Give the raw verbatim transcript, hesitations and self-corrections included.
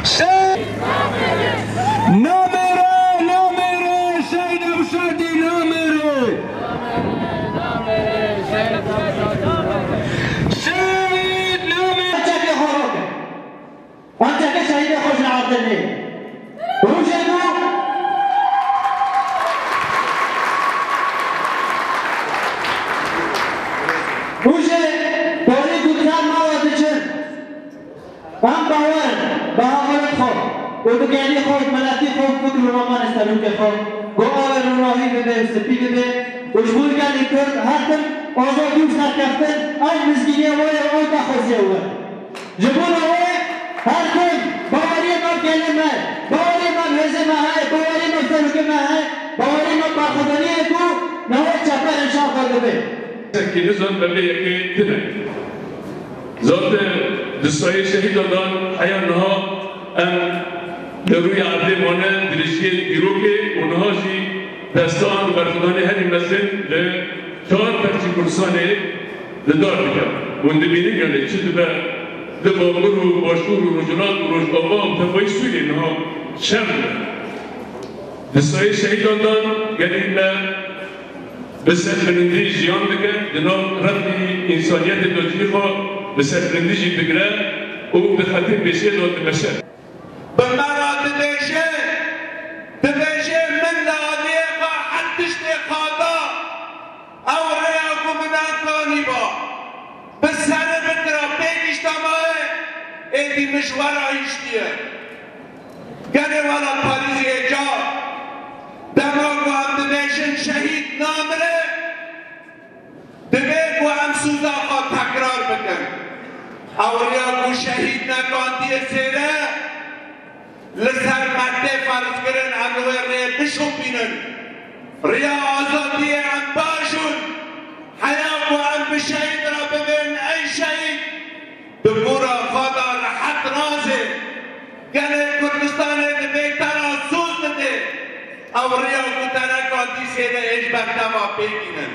Şehîd! Namêre, namêre, şehîd Ebûşadî namêre! Şehîd namêre! Çekê xwe rake. Em çekê şehîdê xwe ji navdinê. Rojê ku, rojê parê ku di ser mala diçin. Em bawer in bi hevalên xwe û bi gelî xwe û miletî xwe û fikr û ramanê serokê xwe, ku ew ê ronahî bibe û spî bibe û ji bo gelê Kurd her tim azadî û serkeftin ew mizgîniye were û ew daxwaziye were. Ji bona wê her tim baweriyê me bi gelê me, baweriyê me bi hêzê me heye, baweriyê me bi serokê me heye, baweriyê me bi berxwedaniyê ku navê çeper înşa dibe. Sekî nizan belê yekê tune. Zaten di sayê şehîdan de heya niha em li rûyê erdê mane dirêjiyê dîrokê û niha jî destan û berxwedanê herî mezin li çar perçî Kurdistanê li dar dike. Hûn dibînin, yanî çi dibe li Bakur û Başûr û Rojhilat û Rojava û tevayî Sûriyê niha şer dibe. Di sayê şehîdan de gelî me bi serbilindî jiyan dike, di nav refî însaniyetê de cihê xwe bi serbilindî jî digire û di xetê pêşiyê de dimeşe. Bi me re dibêje, dibêje, min li aliyê xwe her tiştê qada, ew rêya ku min ankanîba, bi serê min tira pê gihiştamaye, êdî min ji we re hiştiye. Gelê welatparêzî êcar, dema ku em dibêjin şehîd namire, divê ku em sûza xwe tekrar bikin. Ew riya ku şehîd nekandiye sêre, li ser me tê ferzkirin, em li wê rê bişopînin. Riya azadiyê em baş in. Heya ku em bi şehîd re bibên, ey şehîd! Di gora xwe de rehet razê. Gelê Kurdistanê divê te re soz bidê. Ew riya ku te nekandî sêre ê ji ber dema pê bînin.